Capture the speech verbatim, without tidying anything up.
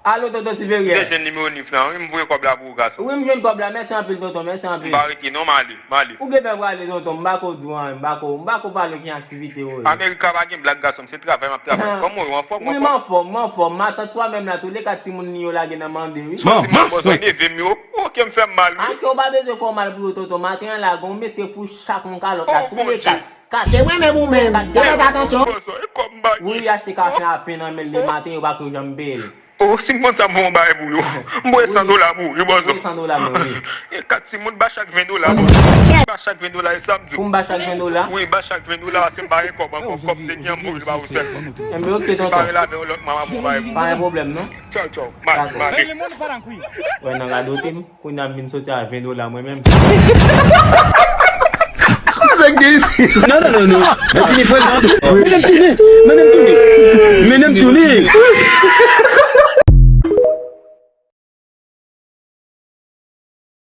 Alo, tonton Siperyè. M te jwenn nimewo Nif lan, wi, m voye kòb la pou ou, gason. Wi, m jwenn kòb la. Mèsi anpil, tonton, mèsi anpil. M pa rete, non, m ale, m ale. Ou gentan prale, tonton, m pa ko di w anyen, m pa ko, m pa ko pale w ki aktivite w ye. Amerika pa gen blag, gason, se travay m ap travay. Kòman w ye, w anfòm? Wi, m anfòm, m anfòm. Matant swa menm la, touleka timoun li yo lage nan mande, wi. Manman, bòzò neve m yo. Ok, m fè m mal, wi. Ake, ou pa bezwen fè w mal pou yo, tonton. Maten an la, gon mesye fou chak yon kalòt la, touleka. Se mwen menm ou menm. Fè atansyon. Wi, li achte kafe a pen nan men l lematen, yo pa ko janm peye l. Oh, si m konn sa, m fè yon bagay pou yo. M voye san dola pou ou, wi, bòzò. Voye san dola, mwen, wi. E kat timoun, ba chak ven dola, bòzò. Ba chak ven dola, e sa m di w. Pou m ba chak ven dola? Wi, ba chak ven dola, paske m pa gen kòb ankò. Kòb te gen anpil, pa ou sèlman. Enben, ok, tonton. Si m pa rele avè yon lòt mwa, m ap fè yon bagay pou ou. Pa gen pwoblèm, non. Tchaw, tchaw. M ale, m ale. Wè, nan radote m. Kounye a m vin soti a ven dola mwen menm. Koze gen isi. Non, non, non, non. Mwen fini fè l. Mennen m tounen. Mennen m tounen. Mennen m tounen.